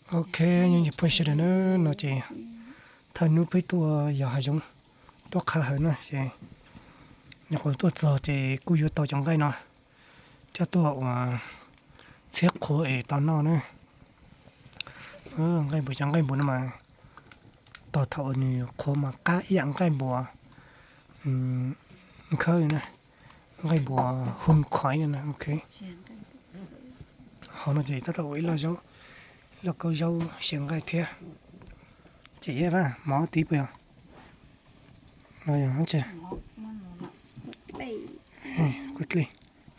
Ok, nyob zoo phooj ywg sawv daws na, no ces thawj hnub peb tuaj yos hav zoov, tuaj qha hawm na ces nyuam qhuav tuaj txog ces kuj yuav tau cov nqaij no coj tuaj ua txhiab qhuav es tau noj na. Nqaij npua, cov nqaij npua no mas tos thaum uas nws qhuav mas qab ib yam nqaij npua khawb na, nqaij npua hun khuaiv na. Ok, hauv no ces tab tom ua ib loj zaub, ib loj kaub zaub xyaw nqaij thiab. Ces ib mov tid puas yog?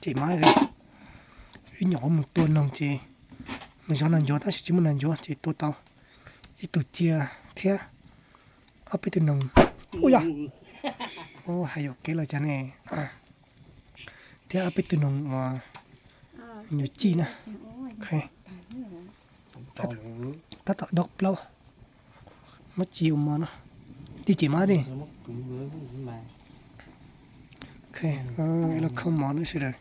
Ces mov, wb nyuam qhuav mus tua noog ces mus zov nas ncuav tab sis tsis muaj nas ncuav ces tua tau ib tug cia thiab ob peb tug noog. Ua yog, hais yuam kev los cas ne. Thiab ob peb tug noog uas nyuam cij na. Tab tom dob plaub, muab ci ua mov no. Tij cem mov tij. Los khoob mov na sawv daws,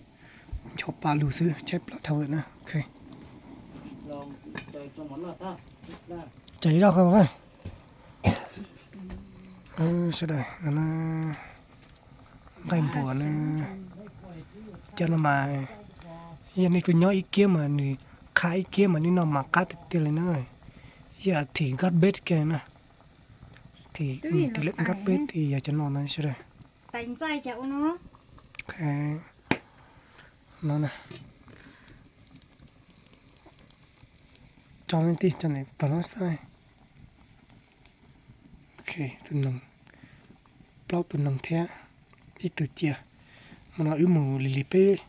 ncho pa lug xwb tshaib plab dhau lawm na. Tso ib zaug qhov sawv daws, nqaij npua na. Cov no mas yog nej tuaj nyob ib kiab mas nws qha ib kiab mas nej noj mas qab tiag tiag li na. Yog thim nkaj peb kiag na, thim nkaj peb ces yog cov no na sawv daws. No, tso tij, tso tag no xwb. Tus noog, plaub tus noog thiab ib tug cia. Hmo no wb mus lig lig peb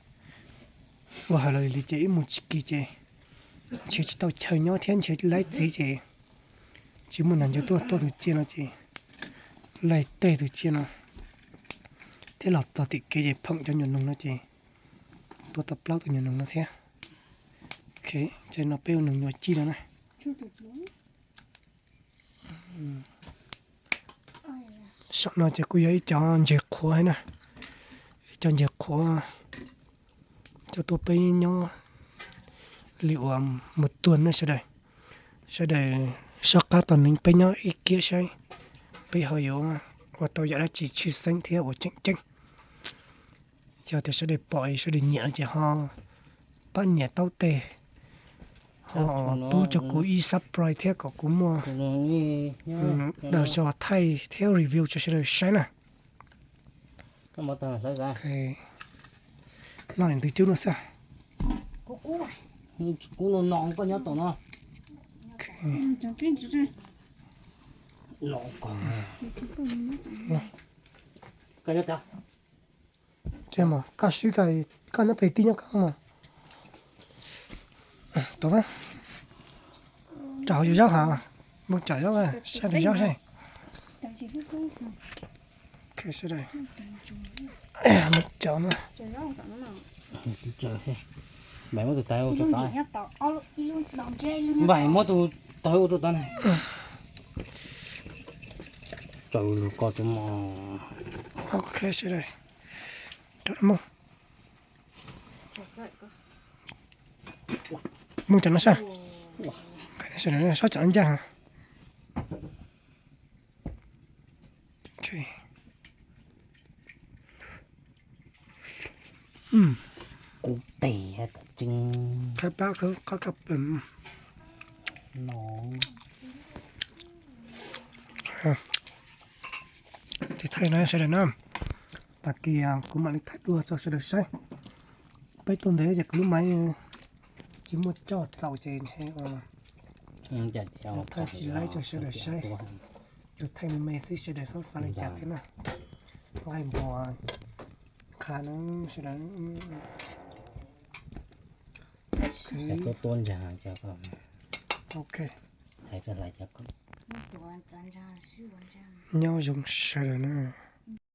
ua hawm los lig lig ces wb mus tsis kis ces nrhiav tsis tau chaw nyob thiab nrhiav laib txiv ces tsis muaj nas ncuav tuaj, tuaj tus cia no ces laig tej tus cia no thiab los txog tim kev ces phoom cov nyuam noog no ces tua tau plaub tus nyuam noog no thiab. Ok, ces no peb ua noog nyuam cij no na. Saum no ces kuj yog ib cov ntses qhuav na, ib cov ntses qhuav coj tuaj peb nyob li uas mus tuag na sawv daws. Sawv daws soj qab tos neeg peb nyob ib kiab saib peb ho yuav ua tau yam dab tsi tshwj xeeb thiab uas tseem ceeb. Yog tias sawv daws pom sawv daws nyiam no ces ho pab nias taub teg, ho pub rau kuv ib subscribe thiab kom kuv muaj daws tso thaij thiab review rau sawv daws saib na. Noj ntws cub no xwb. Kub no no koj nyob tom no. Koj nyob tod. Koj swb, koj nyob pem tij nyob koj mas. Tod, tsom hauv cov zaub ha, mus tsom zaub, saib tus zaub saib. Mus tsom mas. Npais muab tus tawv ua rau tod na. Tsaws lug ko tus mos. Ok sawv daws, mus tsom no saib. Sawv daws, sab tsom ncaj. Kuv tes qab pab qab kaj pem no. Ces thaij no sawv daws na, tag kis kuv mam li thaij dua rau sawv daws saib. Peb tuaj ntev ces kuv lub maiv tsis muaj coj txaus ces ntshe thaij tsis laib rau sawv daws saib. Yus thaij me me xwb sawv daws txhob xav li cas thiab na. Nqaij npua qha na sawv daws. Tuaj tuaj ntsag. Ok, nyob zoo sawv daws na.